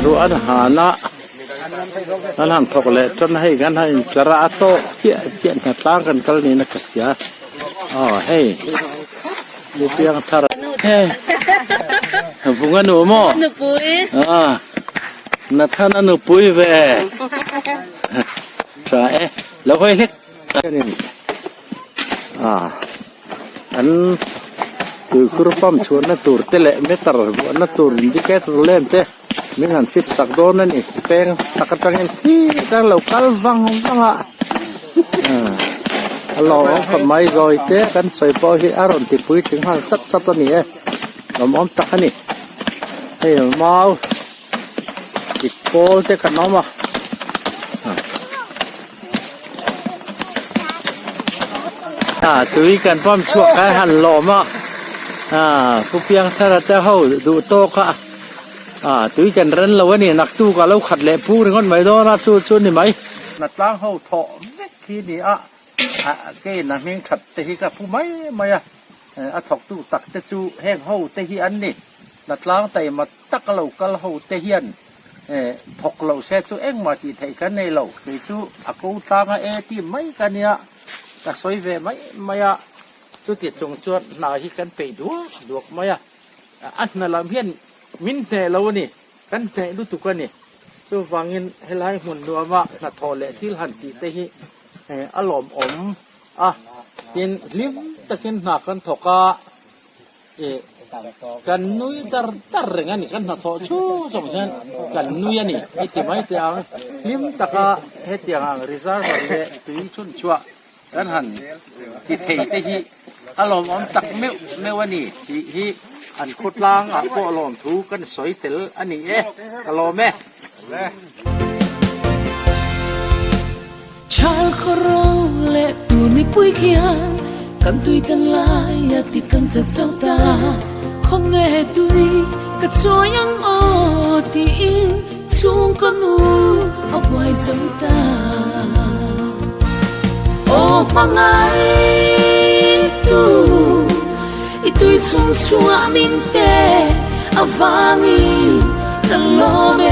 Ruah an han a an han thawk leh tan hei kan han intlar a a tawk chiah chiah hna tlang kan kal niin a ka hria aw hei Pu Piang thar hei vung a nu maw ah Nathan a nupui ve tha e lo hawi hlek hianin ah an tuikhur pump chhuahna tur te leh meter vuahna tur indicator lamp te min han fit sak dawn a ni peng chak atangin khi atang lo kal vang vang a a lawm khawp mai zawi te kan sawi pawh hi a rawn ti puitling nghal chat chat a ni e lawmawm tak a ni hei mau kit pawl te kan awm a. Ah tui kan pump chhuak khan han lawm a ah pu piangthara te ho duh tawk a ah tui kan ren lo a ni naktuk a lo khat leh phung ringawt mai dawn a chu chu a ni mai. Hnatlang ho thawh vek hi a ni a ah kein a hming that te hi ka phu mai mai a a thawktu tak te chu heng ho te hi an ni hnatlang taima tak a lo kal ho te hian. Thawk lo se chu engmah tih theih kan nei lo. Kei chu a ko tlang a e ti mai ka nia, ka sawi ve mai mai a. Chuti chung chuan hna hi kan peih duak duak mai a. A hna lam hian min hneh lo a ni, kan hneh lutuk a ni. Chuvangin helai hmun nuama hnathawh leh thil han tih te hi a lawmawm a. Tin, hlim takin hna kan thawk a. Kan nui dar dar reng a ni, kan hnathawh chhung zawng hian kan nui a ni hei ti mai teh ang, hlim taka hetiang ang reservoir leh tui chhun chhuah kan han ti thei te hi a lawmawm tak meuh meuh a ni tih hi an khawtlang ah pawh lawmthu kan sawi tel a ni e, ka lawm e. Chal khaw leh tur nipui khian kan tui tlang lai a ti kang chat zo ta. Khaw nge tui ka chawi ang aw tiin chhungkaw nu a buai zo ta. Aw hmangai tu i tui chung chungah min pe avangin ka lawm e.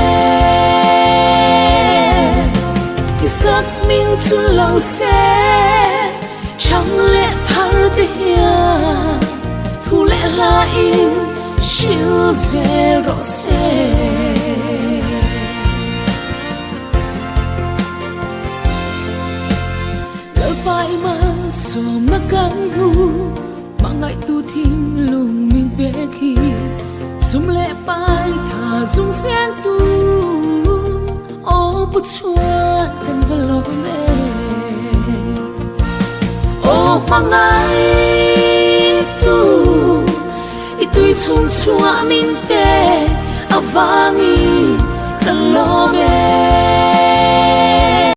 I sak min chu lo se chang leh thar te hian thu leh hla in hril zel rawh se. Lalpa i malsawmna kan hmu. Hmangaihtu thinlung min pek hi sum leh pai tha zung seng tu aw pu chuan kan va lawm e. Aw hmangaihtu i tui chhung chungah min pe avangin ka lawm e.